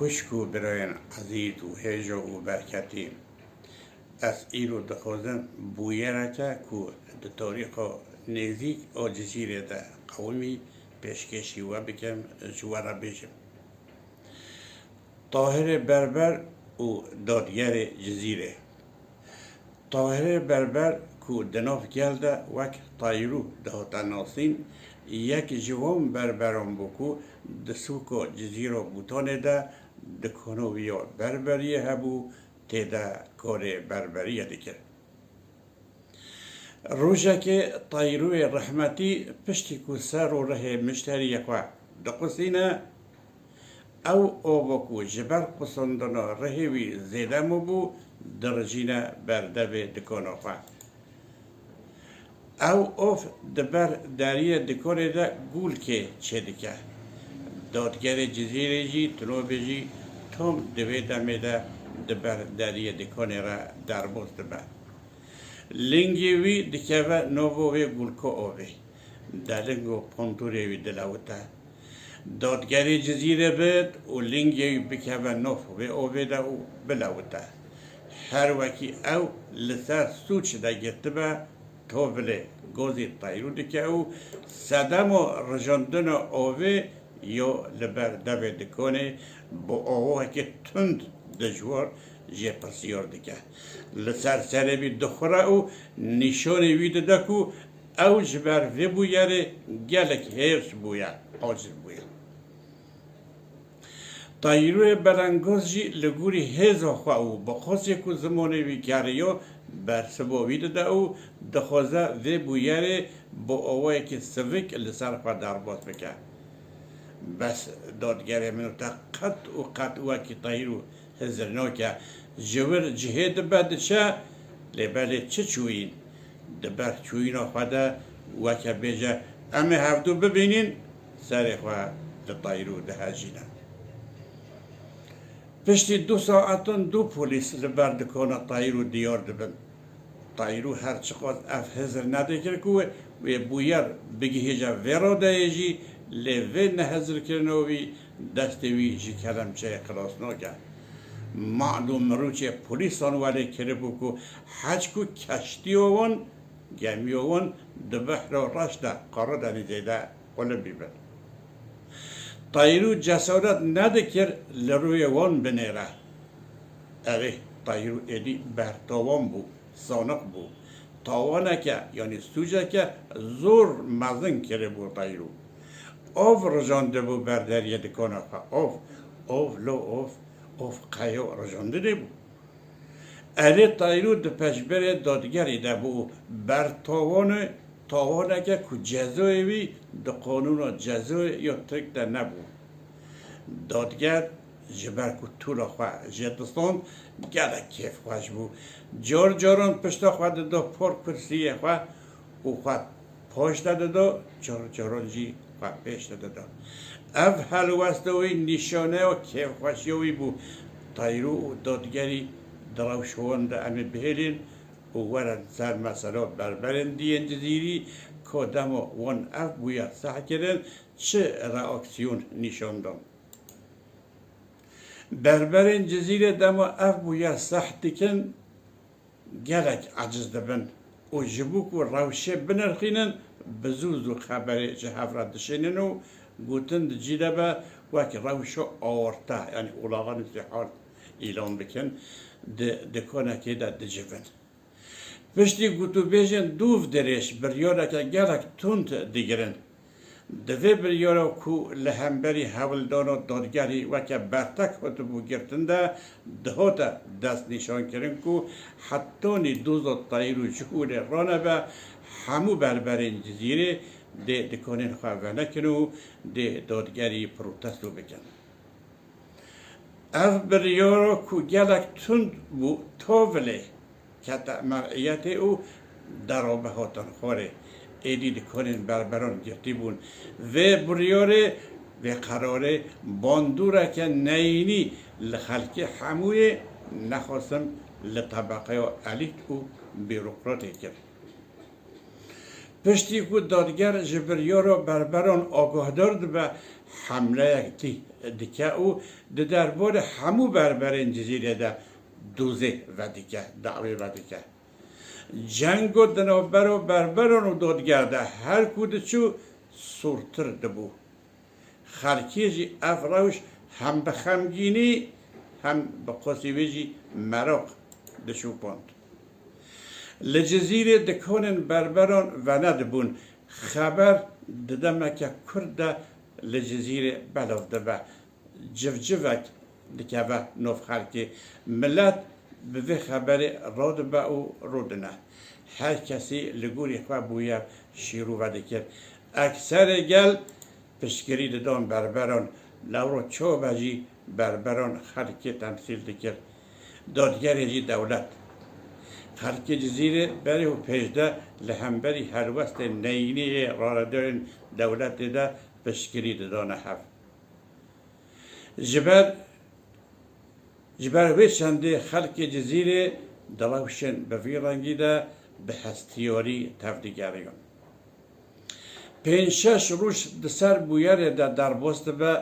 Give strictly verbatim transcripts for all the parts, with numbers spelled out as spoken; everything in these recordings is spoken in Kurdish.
Xwişk û birayên ezîz û hêja û berketî, ez îro dixwazim bûyereke ku di tarîxa nêzîk a Cizîrê de qewimî, pêşkêşî we bikim, ji we re bêjim. Tahirê Berber û dadgerê Cizîrê. Tahirê Berber ku di nav gel de wek Tayrû dihate nasîn, yek ji wan berberan bû ku di sûka Cizîra Bûtanê de dikanoviya berberiyê hebû, tê de karê berberiyê dikir. Rojekê Tayrûyê rehmetî piştî ku ser û rihê mişteriyê xwe diqusîne, ew ava ku ji ber qusandina rihê wî zêde mabû, dirijîne ber devê dikana xwe. Ew av di ber deriyê dikanê de gûlkê çêdike. Dadgerê Cizîrê jî tinobê jî tam di vê demê de di ber deriyê dikanê re derbas dibe. Lingê wî dikeve nava wê gulka avê. Deling û ponturê wî dilewite. Dadgerê Cizîrê bit û lingê wî bikeve nav wê avê de û bilewite. Her wekî ew li ser sûc de girtibe, tovilê gozî Tayrû dike û sedema rijandina avê yo li ber devê dikanê bi awayekî tund dijwar jê pirsiyar dike. Li ser serê wî dixure û nîşanê wî dide ku ew ji ber vê bûyerê gelek hêrs bûye, aciz bûye. Tayrûyê belengoz jî li gorî hêza xwe û bi qasê ku zimanê wî geriyo, bersiva wî dide û dixwaze vê bûyerê bi awayekî sivik li ser xwe derbas bike. Bes dadgerê min û te qet û qet wekî Tayrû hizir nake. Ji wir cihê dibe diçe, lê belê çi çûyîn? Di ber çûyîna xwe de weke bêje, "Em ê hevdu bibînîn", serê xwe li Tayrû dihejîne. Piştî du saetan du polîs li ber dikana Tayrû diyar dibin. Tayrû her çiqas ev hizir nedikir ku wê bûyer bigihîje vê radeyê jî, lê vê nehizirkirina wî destê wî ji kelemçeyê xilas nake. Mad û mirûçê polîsan welê kiribû ku heçku keştiya wan, gemiya wan di behra reş de Qaradenîzê de qulibî bin. Tayrû cesaret nedikir li rûyê wan binêre. Erê, Tayrû êdî bertawan bû, sanik bû. Tawaneke, yanî sûceke zor mezin kiribû Tayrû. Av rijandibû ber deriyê dikana xwe. Av, av, lo av, av qeya rijandinê bû. Erê, Tayrû di pêşberê dadgerî de bû û ber tawanê, tawaneke ku cezayê wî di qanûna cezayê ya Tirk de nebû. Dadger ji ber ku tûla xwe jê distand, gelek kêfxweş bû. Car caran pişta xwe dida por kursiyê xwe û xwe paş de dida, car caran jî xwe pêş de dida. Ev helwesta wî nîşaneya kêfxweşiya wî bû. Tayrû û dadgerî di rewşa wan de em ê bihêlin û werin ser mesela berberên diyên Cizîrî, ku dema wan ev bûyer seh kirin, çi reaksiyon nîşan dan. Berberên Cizîrê dema ev bûyer seh dikin, gelek eciz dibin û ji bo ku rewşê binirxînin, bi zû zû xeberê ji hev re dişênin û gotin di cî de be, wek rewşa awarte, yanî ulağanüstü hal îlan bikin, di dikanekê de dicivin. Piştî gotûbêjên dûv dirêj biryareke gelek tund digirin. Di vê biryara ku li hemberî hewldana dadgerî weke bertek hatibû girtin de, dihate destnîşankirin ku hetanî doza Tayrû ji holê ranebe, hemû berberên Cizîrê dê dikanên xwe venekin û dê dadgerî protesto bikin. Ev biryara ku gelek tund bû, tovilê kete mer'iyetê û dera bi hatin xwarê. Êdî dikanên berberan girtî bûn. Vê biryarê, vê qerarê bandoreke neyînî li xelkê hemûyê, nexasim li tebeqeya elît û bîrokratê kir. Piştî ku dadger ji biryara berberan agahdar dibe, hemleyek dî dike û di derbarê hemû berberên Cizîrê de dozê vedike, dawê vedike. Cengo di navbera berberan û dadger de her ku diçû sûrtir dibû. Xelkê jî ev rewş hem bi xemgînî hem bi qasî wê jî meraq dişopand. Li Cizîrê dikanên berberan venedibûn. Xeber di demeke kurt de li Cizîrê belav dibe. Civcivek dikeve nav xelkê. Milet bi vê xeberê radibe û rûdine. Her kesî li gorî xwe bûyer şîrove dikir. Ekserê gel piştgirî didan berberan, lewra çawa be jî berberan xelkê temsîl dikir. Dadgerê jî dewlet. Xelkê Cizîrê berê û pêş de li hemberî helwestên neyînî yê raredarên dewletê de piştgirî didane hev. Ji ber, ji ber wê çendê xelkê Cizîrê di rewşên bi vî rengî de bi hestiyarî tevdigeriyan. Pênc şeş roj di ser bûyerê de derbas dibe,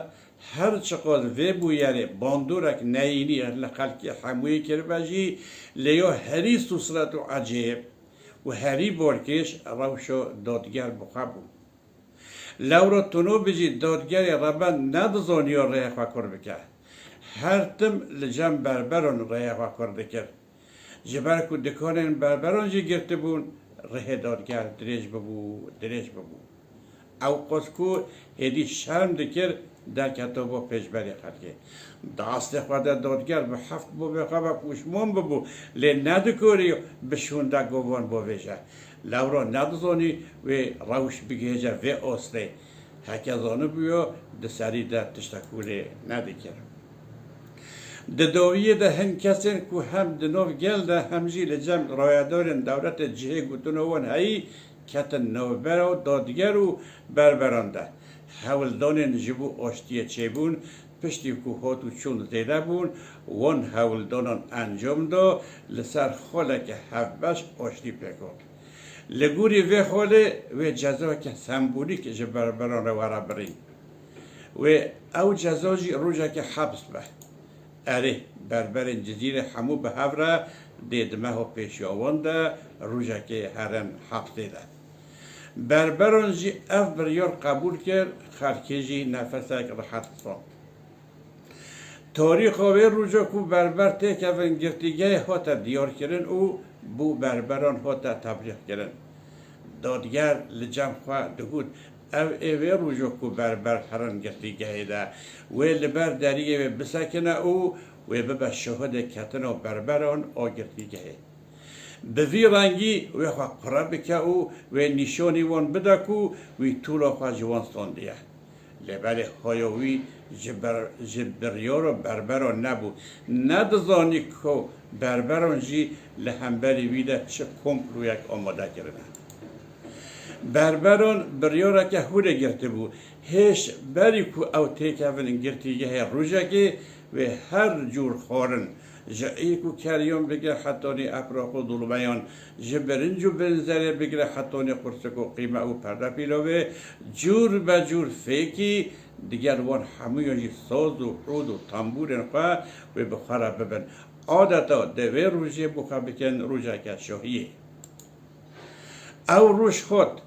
her çiqas vê bûyerê bandorek neyînî li xelkê hemûyê kiribe jî, lê ya herî sûsret û ecêb û herî balkêş rewşa dadger bi xwe bû. Lewra tu nû bijî dadgerê reben nedizaniya rêyê xwe kûr bike. Her tim li cem berberan rêyê xwe kûr dikir. Ji ber ku dikanên berberan jî girtibûn, rihê dadger dirêj bibû, dirêj bibû. Ew qas ku hêdî şerm dikir, derketibo pêşberî xelkê. Di aslê xwe de dadger bi heft bavê xwe ve pûşmon bibû, lê nedikarî bi şûnde govan bavêje. Lewra nedizanî wê rewş bigihêje vê astê. Heke zanibûyo, di serî de tiştekû lê nedikir. Di dawiyê de hin kesên ku hem di nav gel de hem jî li cem rayedarên dewletê cihê gotina wan heyî, ketin navbera dadger û berberan de. Hewldanên ji bo aştiyê çêbûn, piştî ku hat û çûn zêde bûn, wan hewldanan encam da, li ser xaleke hevbeş aştî pêk hat. Li gorî vê xalê wê cezayeke sembolîk ji berberan re were birîn. Wê ew ceza jî rojeke heps be. Erê, berberên Cizîrê hemû bi hev re dê di meha pêşiya wan de rojekê herin hepsê de. Berberan jî ev biryar qebûl kir, xelkê jî nefesek rihet xisand. Tarîxa wê roja ku berber têkevin girtîgehê hate diyarkirin û bo berberan hate teblîxkirin. Dadger li cem xwe digot, ev ê wê roja ku berber herin girtîgehê de, wê li ber deriyê wê bisekine û wê bibe şahidê ketina berberan a girtîgehê. Bi vî rengî wê xwe qure bike û wê nîşanî wan bide ku wî tola xwe ji wan standiye. Lê belê haya wî ji ber-, ji biryara berberan nebû. Nedizanî ku berberan jî li hemberî wî de çi komployek amade kirine. Berberan biryareke hûrê girtibû. Hêj berî ku ew têkevin girtîgehê rojekê, wê her cûr xwarin, ji êk û keriyan bigire hetanî epraq û dulmeyan, ji birinc û birinzerê bigire hetanî qursik û qîme û perde pîlovê, cûr be cûr fêkî digel wan hemûyan jî saz û hûd û tembûrên xwe wê bi xwe re bibin. Adeta dê wê rojê bo xwe bikin rojeke şahiyê. Ew roj hat.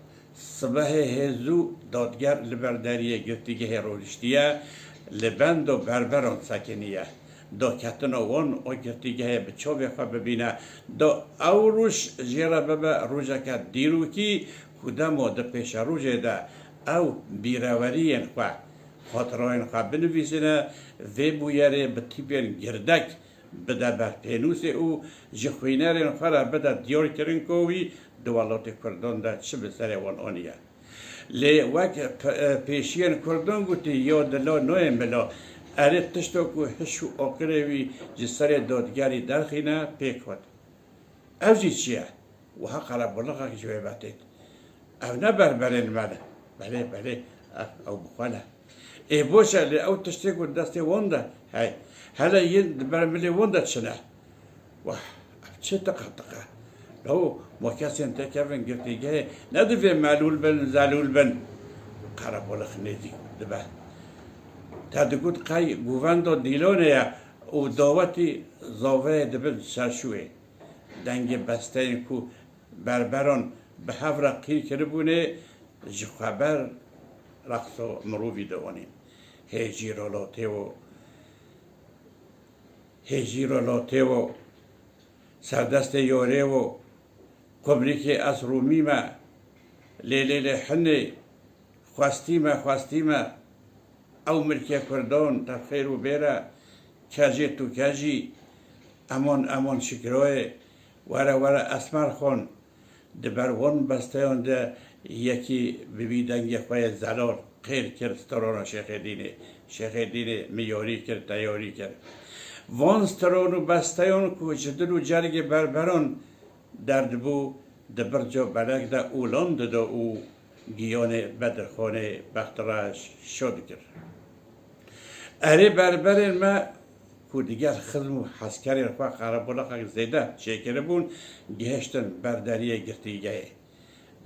Sibehê hê zû dadger li ber deriyê girtîgehê rûniştiye, li benda berberan sekiniye. Daketina wan a girtîgehê bi çavê xwe bibîne, da ew roj jê re bibe rojeke dîrokî ku dema di pêşerojê de ew bîreweriyên xwe, xatirayên xwe binivîsine, vê bûyerê bi tîpên girdek bide ber pênûsê û ji xwînerên xwe re bide diyarkirin ku wî di welatê Kurdan de çi bi serê wan aniye. Lê wek p-, pêşiyên Kurdan gotî, ya dila nayê mila, erê tişta ku hiş û aqilê wî ji serê dadgerî derxîne, pêk hat. Ev jî çi ye? Wiha qerebalixek ji wê ve têt. Ev ne berberên me ne. Belê, belê, ev, ew bi xwe ne. Ê baş e, lê ew tiştê ku destê wan de hey. Hele yên di ber milê wan de çi ne? Wah, ev çi tiqe tiqe. Lawo, ma kesên têkevin girtîgehê ne divê melûl bin, zelûl bin. Qereqolix nêzîk dibe. Te digot qey govenda Dîlonê ye û dawetî zaveyê dibin Serşûyê. Dengê besteyên ku berberan bi hev re qîr kiribûnê ji xweber reqso mirovî dianîn. Hêjî rolatê wo, hêjî rolatê wo, serdestê yorê wo, Kubrîkê ez Rûmî me, lê lê lê hinê, xwestî me, xwestî me. Ew milkê Kurdan te xêr û bêre, kejê tu kejî, eman eman şikiroyê, were were Esmer Xan, di ber wan besteyan de yekî bibî dengê xwe yê zelal qêr kir strona Şêxê Dînê. Şêxê Dînê miyarî kir, teyarî kir. Van stron û besteyan ku ji dil û cergê berberan derdibû, di birca belek de olan dida û giyanê Bedirxanê Bextiraş şo dikir. Erê berberên me ku digel xizm û heskerên xwe qerebolexek zêde çêkiribûn, gihiştin ber deriyê girtîgehê.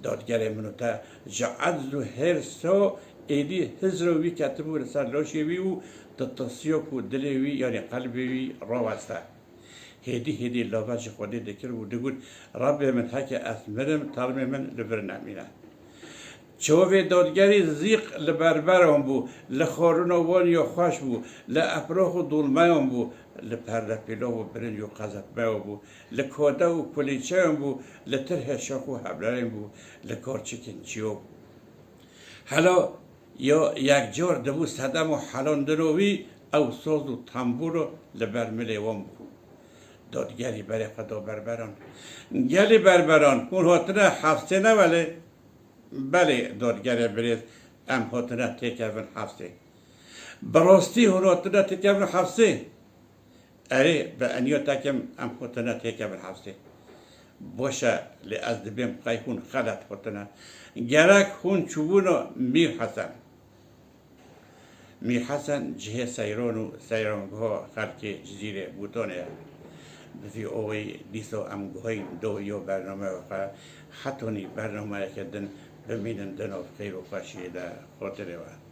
Dadgerê min û te ji ecz û hêrsa êdî hizra wî ketibû li ser laşê wî û titisiya ku dilê wî, yanî qelbê wî raweste. Hêdî hêdî laver ji Xwedê dikir û digot, Rebbê min, heke ez mirim, termê min li vir nemîne. Çavê dadgerî zîq li berberan bû, li xwarina wan ya xweş bû, li efrax û dolmeyan bû, li perde pîlav û birinc û qezetmeyan bû, li kade û kulîçeyan bû, li tirhê şax û heblerên bû, li karçikên çiya bû. Hela ya yekcar dibû sedem û helandina wî, ew soz û tembûro li ber milê wan bû. Dadgerî berê xwe da berberan. Gelî berberan, hûn hatine Hefsê ne welê? Belê, dadgerê birêz, em hatine têkevin Hefsê. Bi rastî hûn hatine têkevin Hefsê? Erê, bi eniya tekim em hatine têkevin Hefsê. Baş e, lê ez dibêm qey hûn xelet hatine. Gerek hûn çûbûna Mîr Hesen. Mîr Hesen cihê seyran û seyrangeha xelkê Cizîrê Bûtanê ye. Bi vî awayî dîsa em guheyîn dawiya bernameya xwe, hetanî bernameyeke din bimînin di nav xêr û xweşiyê de. Xatirê we.